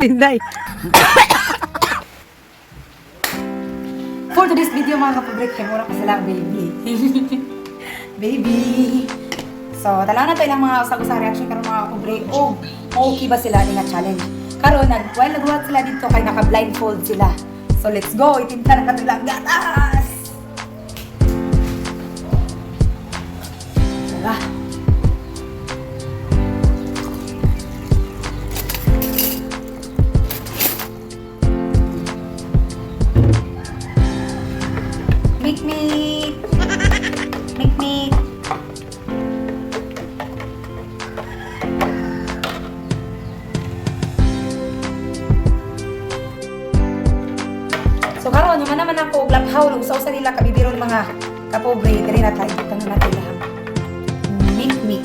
Tinday. For today's video, mga kapabrek, kay mura pa sila, baby. Baby. So, tala na to ilang mga usag-usang reaction karon, mga kapobre. Oh, okay ba sila ni nga challenge? Karon nag while nagbuhat sila dito kay naka-blindfold sila. So, let's go. Itinta na kato ilang gatas. Tara. Mik mik. Mik mik. So karon naman naman ako og laphaw usa-usa nila kabibiron, mga kapobre, diri na tayo, butang na natin lahat. Mik mik.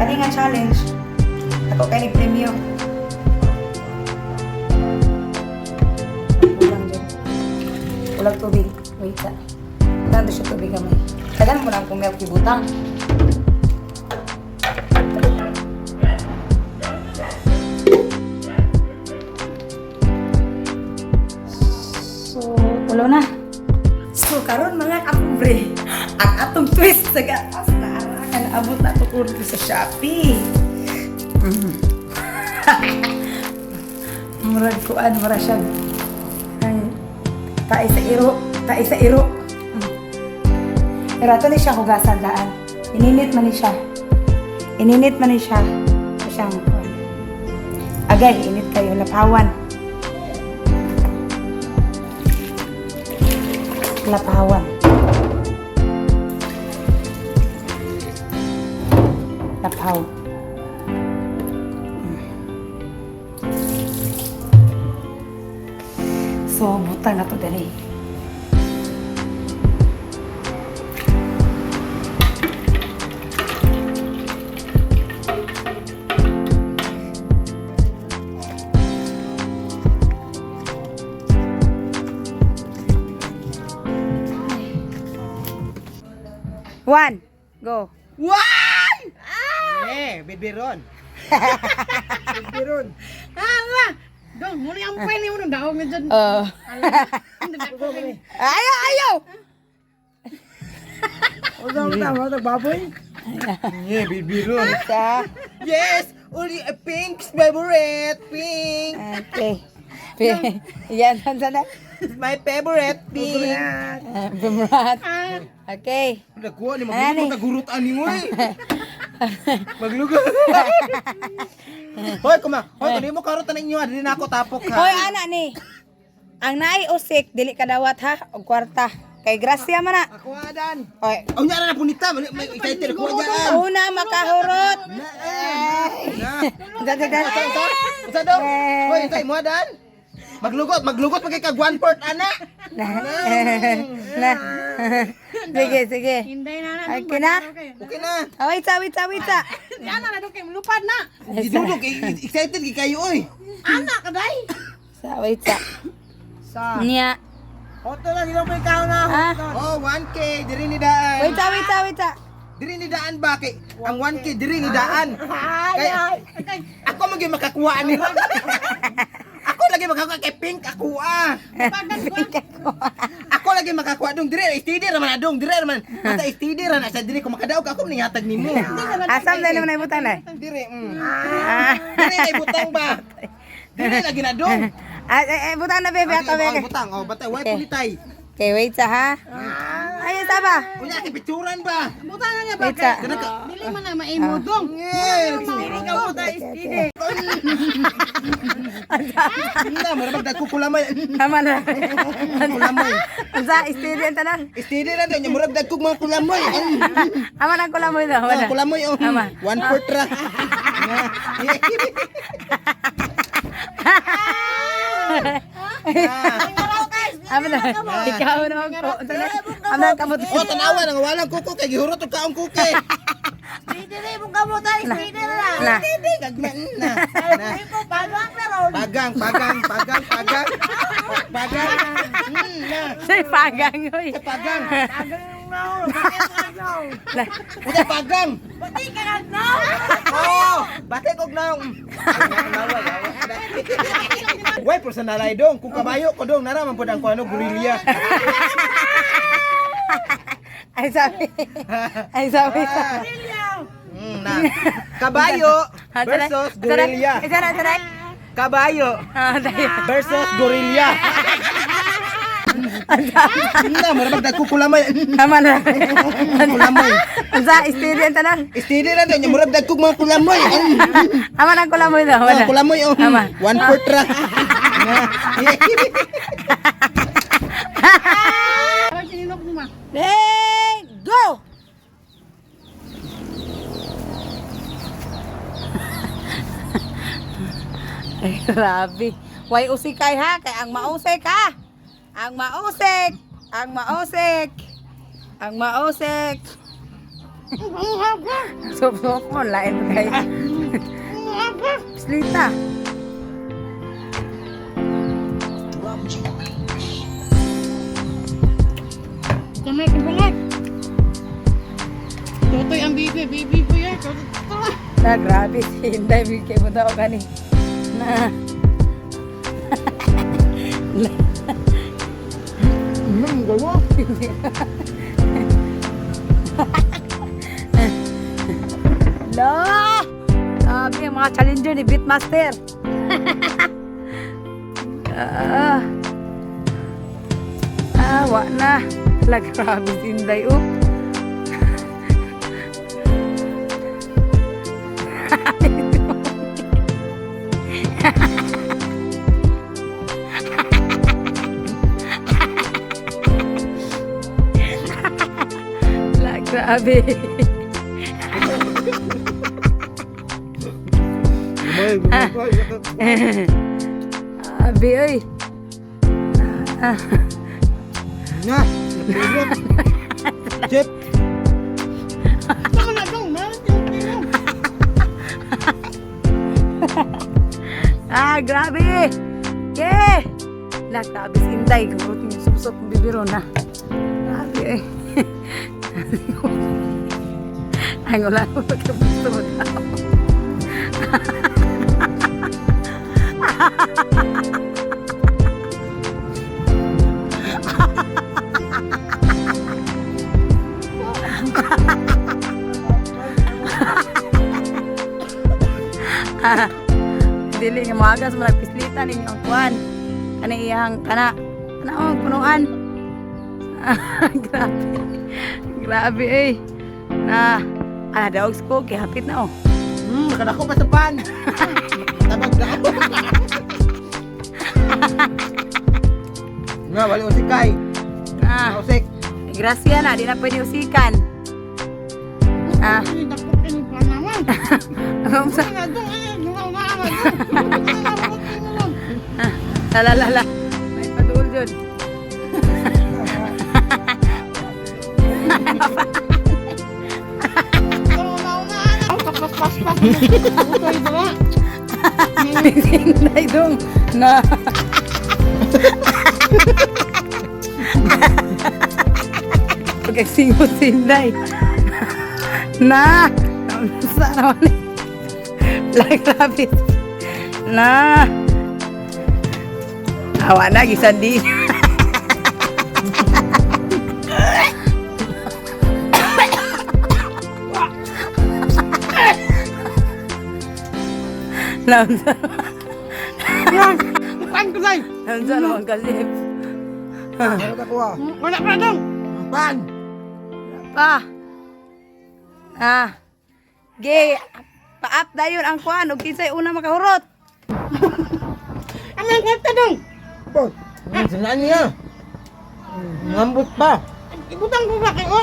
Kani nga challenge. Ako kay ni premyo. Kulang dyan. Walang tubig. Wait sa. Nando siya tubig gamay. Tagan mo lang kung milk ibutang. So, ulo na. So, karon, mga kapobre, ang atong twist sa gatas na arakan, abot na ito order sa Shopee. Murag kuan, murag siya. Ay, tae sa iro, tae sa iro. Pero ato ni siya hugasan daan. Ininit man ni siya. Ininit man ni siya. Ito siyang kuan. Agay, init kayo, lapawan. Lapawan. Lapaw. So, butang na to dali. One, go. One! Eh, bibiron. Bibiron. Ala! Dong, muna yung pwede mo nung daog na dyan. Oh. Ayaw, ayaw! Wala baboy. Yeah, bibiron. Isa. Yes, uli pink's favorite. Pink. Okay. Yan, sana. My favorite pink. Bumrat. Okay. Nakuha ni Ano? maglugod nagurot ani mo eh. Maglugod. Hoy, kuma. Hoy, kung di mo karot na inyo, dili na ako tapok ha. Hoy, ana ni. Ang naay usik, dili kadawat ha, og kwarta. Kay grasya man na. Ako adan. Hoy, Oh, nya na punita, may excited ko diyan. una makahurot. Na. Eh. Na. Da, da, da. Usa, usa? Usa daw? Hoy, tay mo dan. Maglugot, maglugot pag kag one fourth ana. Na. Na. Sige, sige. Hinday na na. Okay na? Okay na. Oh, wait sa, wait sa, wait sa. Ana na dong kay lupad na. Gidudok, excited gi kayo oy. Ana ka day. Sa, wait sa. Sa. Niya. Oto na dilo may kaon na. Ah. Oh, 1K diri ni daan. Wait sa, wait sa, wait sa. Diri ni daan ba kay ang 1K diri ni daan. Kay ako man gyud makakuha ani. Ako lagi makakuha kay pink ako ah. Ako lagi makakuha dong diri steady ra man adong diri ra man. Basta steady ra na sa diri ko makadaog ako ninghatag nimo. Asam na naman ay butang na. Diri. Ah. Diri na ibutang ba? Diri lagi na dong. Ah, eh, eh, butang na, bebe, ato, bebe. Butang oh batay way Okay. pulitay. Okay, wait sa ha. Ayun, sa ba? Unya kay picturan ba? Buta na niya ba Wait sa. kay. Dili man na maimo dong. Yes. Dili ka buta steady. Na, mura magdag kukulamay. Tama na. Kulamoy. Sa, steady ang tanan. Steady ra daw nya murag dagkog mga kulamoy. Ama na kulamoy daw. Ah, kulamoy oh. Ama. One fourth ra. Ama na. Ikaw na ko. Ama na kamot. Oh, tanawa nang walang kuko kay gihurot og kaong kuke. Steady mo ka buta steady na. Na. Steady gagman na. Na. Ko pagang na ron. Pagang, pagang, pagang, pagang. Pagang. Na. Say pagang oy. Pagang. Usa pagang. Pati ka na no. Oh, bati kog naong. Way personalay dong, kung kabayo ko dong nara man pud ang kuano gorilla. Ay sabi. Ay sabi. Ah. Na. Kabayo versus gorilla. Isa na, isa na. Kabayo Ah, tayo. versus gorilla. Na, mura magdagkukulamay. Tama na. Kulamoy. Ang sa, steady ang tanan. Steady lang daw, murag dagkog mga kulamoy. Ama na kulamoy daw. Ah, kulamoy oh. Tama. 1/4 ra. Ay, sininok mo ma. Hey, go! Ay, grabe. Way usikay ha, kay ang mausik ha. Ang mausik, ang mausik. Ang mausik. Sup-sup mo, lain kay. Slita. Kamay ko bungat. Tutoy ang bibi, bibi po yan. Tutoy. Na, grabe. Si Inday, bigay mo daw kani. Na. Gawa. La! Sabi ang mga challenger ni Beatmaster. Ah. Ah, wa na. La, grabe si Inday, oh. La, grabe. Abi, oy. Na. Napulot. Chip. Tama na dong, meron yung tino. Ah, grabe! Yeah! La, grabe si Inday. Gurot yung subsop ng bibiro na. Grabe eh. Ay, wala ko pagkabusto mo tao. Dili nga maagas mo nagpislitan ninyo ang kuan. Kana iyang kana kana oh punuan. Grabe. Grabe eh. Na ana daog ko kay hapit na oh. Nakadako pa sa pan. Tabag na ako. Nga, wali usikay. Na. Usik. Gracia na, di na pwede usikan. Ah. Ay, dakot kayo pa naman. Unsa? Tama na dong, ay, gumawa na dong. La la la la. May paduol jud. Tutoy ba? Inday dong. Na. Pagkasingot si Inday. Na. Sa naman eh. La, grabe. Na. Awa na, gisan di. Naunsa Kuan ko day. naunsa naman kasi. Ano ka kuha? Wala pa dong. Pan. Pa. Ah. Ge, paap dayon ang kuan ug kinsay una makahurot. Ano ang kwarta dong? Po. Sinaan niya. Ngambot pa. Ibutang ko ba kayo?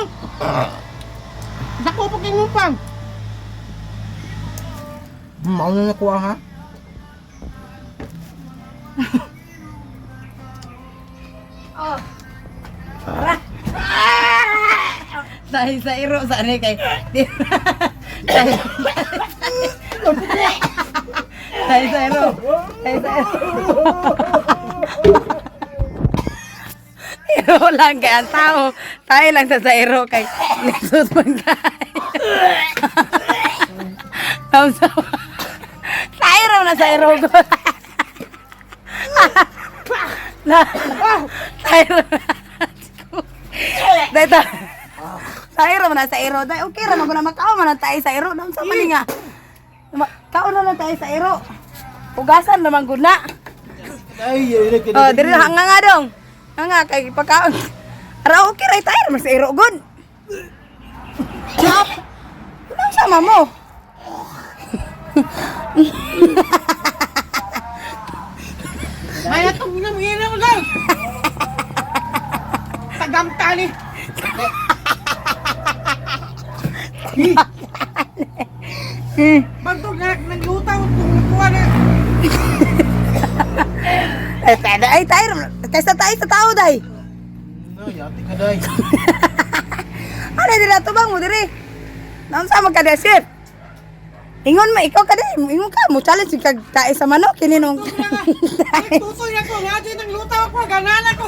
Dako pa kayo pa. Mauna na kuha ha. Oh. Dahil sa iro sa ano kay dahil dahil sa iro. Dahil sa iro. iro lang kay ang tao. Tayo lang sa iro kay lisod man kay. Tama. Tayo raw na sa iro ko. Na. Tayo raw. Dito. Sa iro man na sa iro. Dai okay ra man guna makaon man na tayo sa iro. Naunsa man ni nga? Kaon na lang tayo sa iro. Hugasan naman gud na. Ay, ay, ay, Oh, diri na nga nga dong. Nga nga kay pagkaon. Ara okay ra tayo man sa iro gud. Chop. Ano sama mo? May atong nang hina mo dong. Tagamta ni. Bantog na naglutaw kung nakuha na. Ay, tayo, ay tayo. Kaysa tayo sa tao day. No, yati ka day. Ano dira tubang mo diri? Naunsa man ka di, sir? Ingon ma ikaw ka di, ingon ka mo challenge kag tae sa manok kini nung. Ay, tutoy ako, nga dyan ang lutaw ako, ganan ako.